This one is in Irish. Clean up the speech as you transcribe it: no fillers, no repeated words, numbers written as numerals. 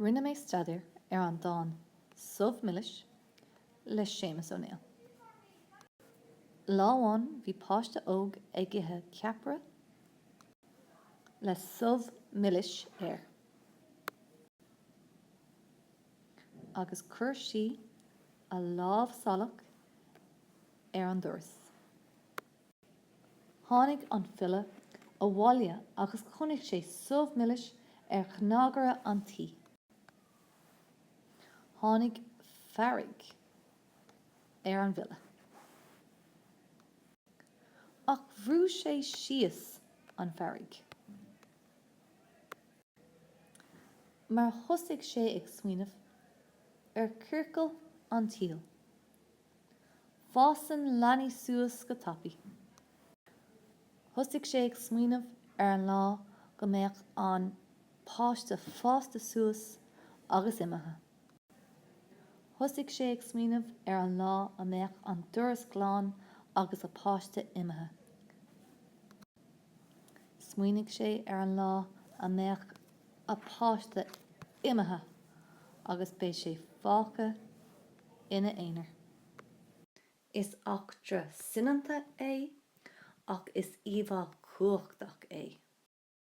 Rinne mé staidéar ar an dán 'Subh Milis' le Séamus Ó Néill. Lá amháin bhí páiste óg ag ithe ceapaire le subh milis air agus chuir sí a lámh salach ar an doras. Tháinig an file abhaile agus chonaic sé subh milis ar chnagaire an tí. Tháinig fearg ar an bhfile. Ach bhrú sé síos an fearg. Mar thosaigh sé ag smaoineamh ar chiorcal an tsaoil. Fásann leanaí suas go tapaidh. Thosaigh sé ag smaoineamh ar an lá go mbeadh an páiste fásta suas agus imithe. Thosaigh sé ag smaoineamh ar an lá a mbeadh an doras glan agus a páiste imithe. Smaoinigh sé ar an lá a mbeadh a páiste imithe agus beidh sé fágtha ina aonar. Is eachtra soineanta é, ach is íomhá chumhachtach é.